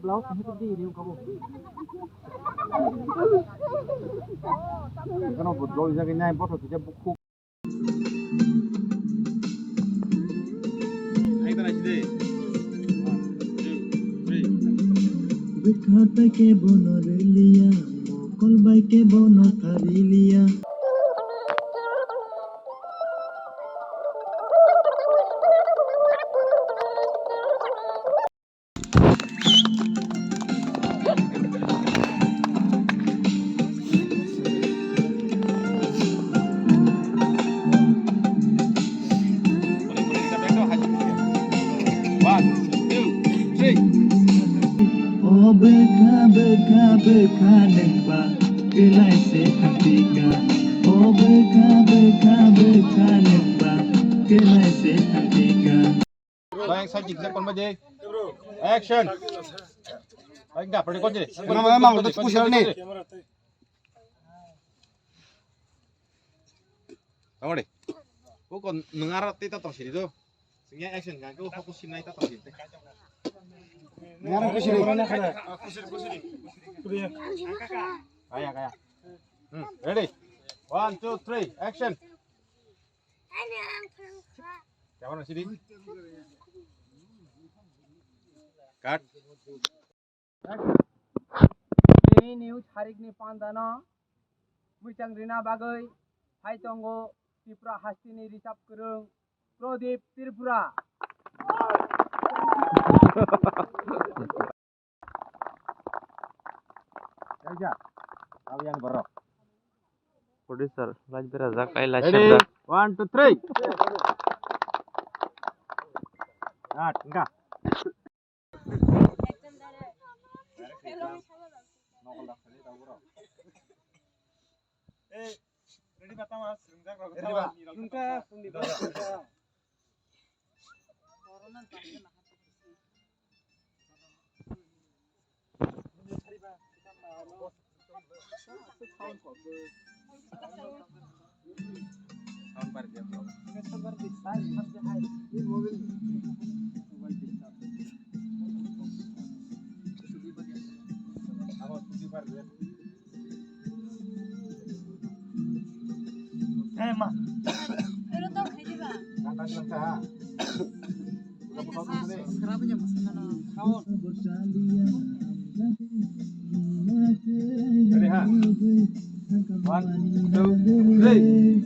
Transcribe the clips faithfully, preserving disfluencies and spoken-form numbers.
Lau, khe di, di, kabo. Kono bo dol jagwi nai, bothor kisa bukhuk. Bwkha bai khe bono rwliya, mokol bai khe bono khariliya. One, two, three. O bwkha, bwkha, bwkha nwngba kwlai se thangpika. O bwkha, bwkha, bwkha nwngba kwlai se thangpika. Bayang side jigsa kon baje. Action. Bayang da pade kon je. Nama memang udah push ni. Tawari. Ko kon nangara tita tong siri do. Singya action kan ko fokus sinai ta tong siri. Nangara push ni. Kaya kaya. Hmm, ready. One, two, three, action. Siapa nasi di? Cut. Tini news harikni pandano muichang rina bagwi hai tongo Tripura hasteni risap kwrwng Pradip Tripura. Kaisa, kau yang borok. Producer, light berajak, ai light. Ready? One, two, three. Cut, engka. Eh, ready ba, tama, swngjak rok. Ready ba? Engka, swngjak rok. Hey, ma. Pero to khaidi ba. Ready, ha? One, two, three.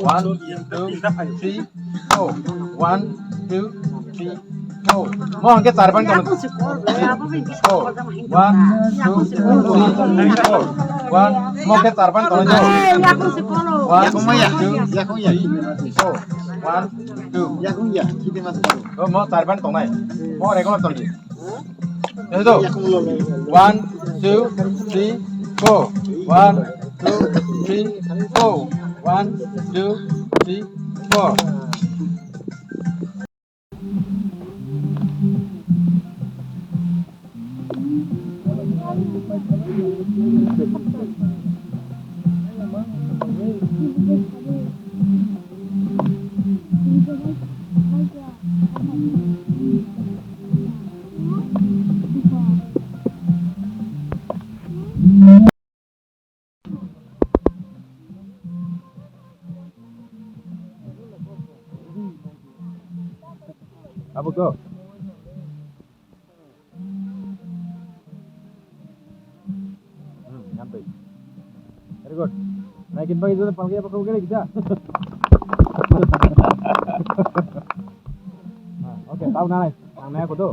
One, two, three, four. One, two, three, four. Mo hwnkhe char bai tono. Four. One, two, three, four. One. Mo hwnkhe char bai tono. One, two, three, four. One, two. Oh, mo char bai tongnai. Mo record tongdi. One, two, three, four. One, two, three, four. One, two, three, four. Abo go. Hmm, nyamtwi. Very good. Naikin bagwi joto palkhe abo kau gele kita. Ah, okay, tau nanai. Nangnai aku tu.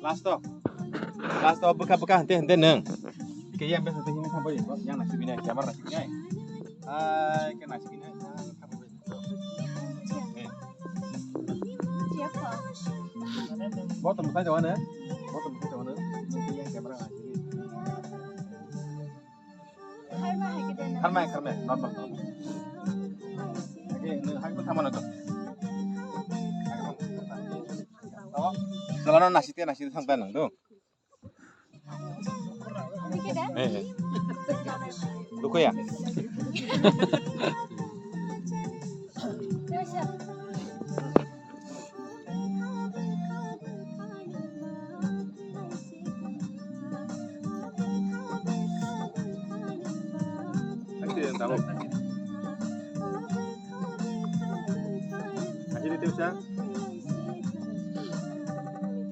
Last o. Last o bwkha bwkha hante hante nwng. Ke yang besa tei himwi thambai. Yang nasi binai, camera nasi binai. Ai ke nasi binai. Bottom sai jawane. Bottom sai jawane. Yang camera nasi. Harmai, harmai, normal, normal. Oke, nwng hai bo thamano to. Chalano nasite, nasite thang ta nang do. Eh, eh. Lukoya.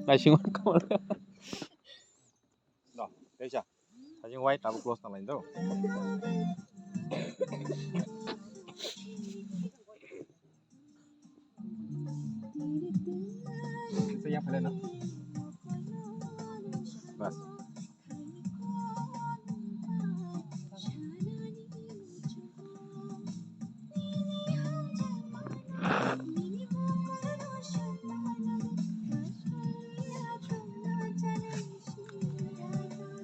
Naising. No, kaisa. Hajing white abo close na line do. Kaisa yang phalai na. Bas.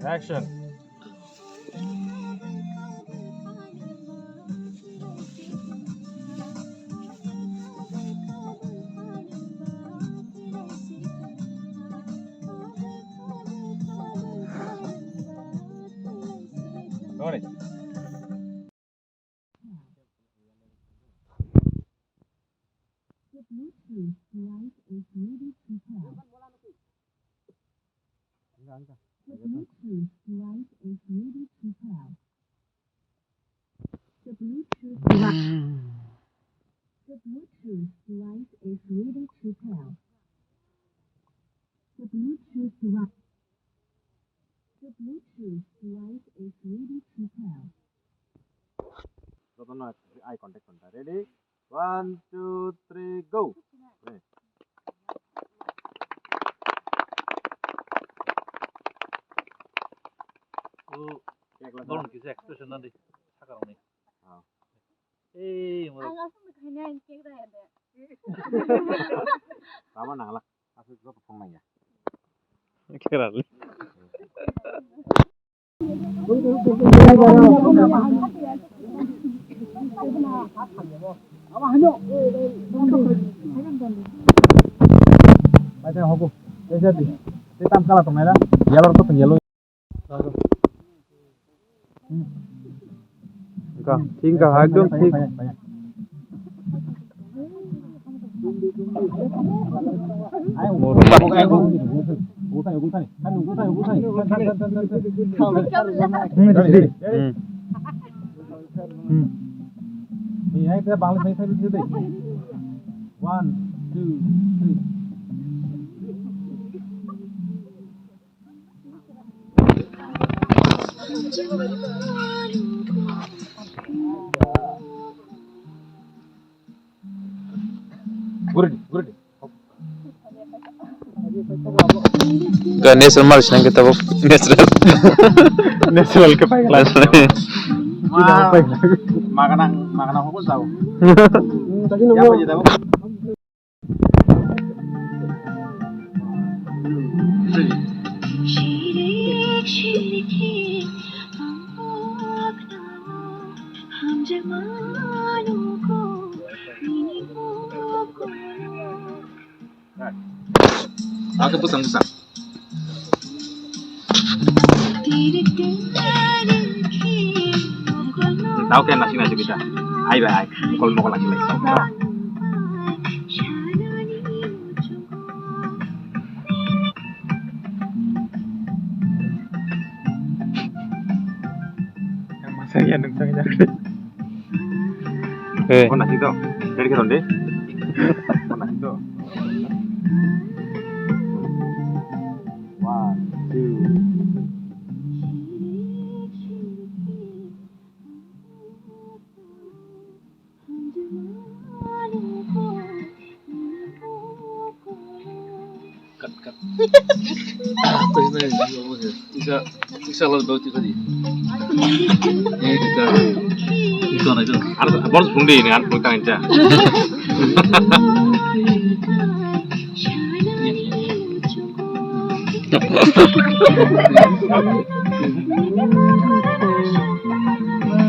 Action. Sorry. The Bluetooth device is ready to pair. The Bluetooth device is ready to pair. The Bluetooth device. The Bluetooth device is ready to pair. The Bluetooth device. The Bluetooth device is ready to pair. Jotono eye contact khlai. Ready? One, two, three, go. Borok kisa expression nadi, sakarokni. Ah. Ei, ang aswk khaina ang kek da ya de. Tama nangla. Aswk joto phone nangya. Kera le. Paisa hogo. Paisa di. Te tam kala tongnai da. Yellow to yellow. Ka, thik ka, ekdom thik. Hmm. Hmm. One, two, three. Guridi, guridi. Ga natural mar sinang kita bok natural. Natural ke pakai lah. Makanang, makanang hukun tahu. Tadi ya, nunggu. Apa aja tahu? Oke, pusang, pusang. Tao khe nasi nasi bisa. Ai bai ai. Kol mokol nasi nasi. Masa ya nung sang jak. Eh. Kau nasi tu. Dari kau deh. One, two. Cut, cut. Isa, isa lo do tika di. Eh, tika. Ito na ito. Ar, bor sungdi ini an putang aja.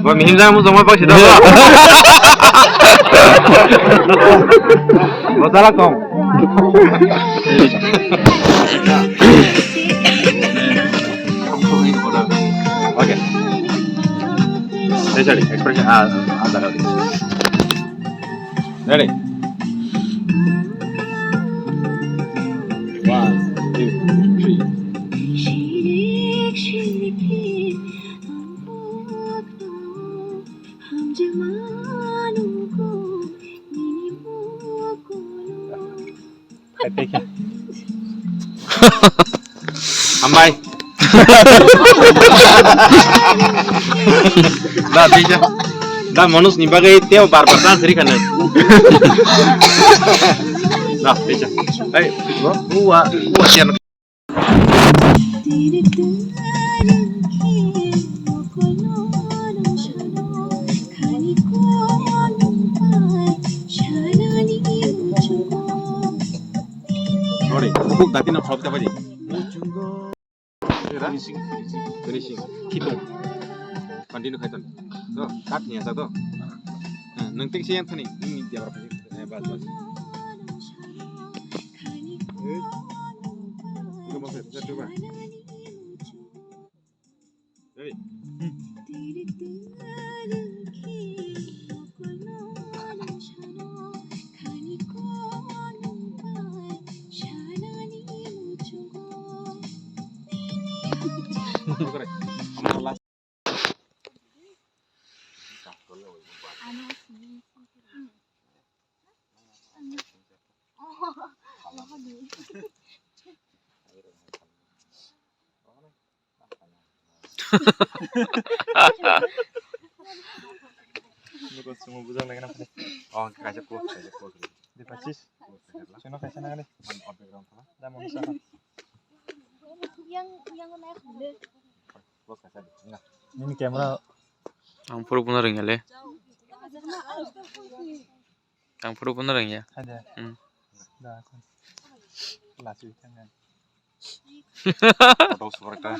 Bo mihim jang mo jongma bak sida. Bo tala kong. Okay. Sorry, expression. Ah, ah, ah, ah. Ready? One, two, three. Hambai. Da, tisa. Da, Manoj ni bagwi teo bar bar chance rikha nai. Da, tisa. Ai, uwa, uwa, uwa, sian. Sorry, bukhuk dati na khop ta bari. Finishing, finishing. Khito. Continue khai ton. To, cut ni asa to. Ha, nang tik siang thani, ini dia berapa sih? Eh, bas, bas. Eh. Udah, bas, bas, bas, bas. Ready? Nuko sumo bujang lagi nang. Oh, kaisa ko, kaisa ko. Di pasis. Sino kaisa nang ni. Yang, yang naik dulu. Nini camera. Ang pura pura ring ya le. Ang photo phone rwngya. Ada. Hmm. Da, aku. Lasi kan. Photo suara ka.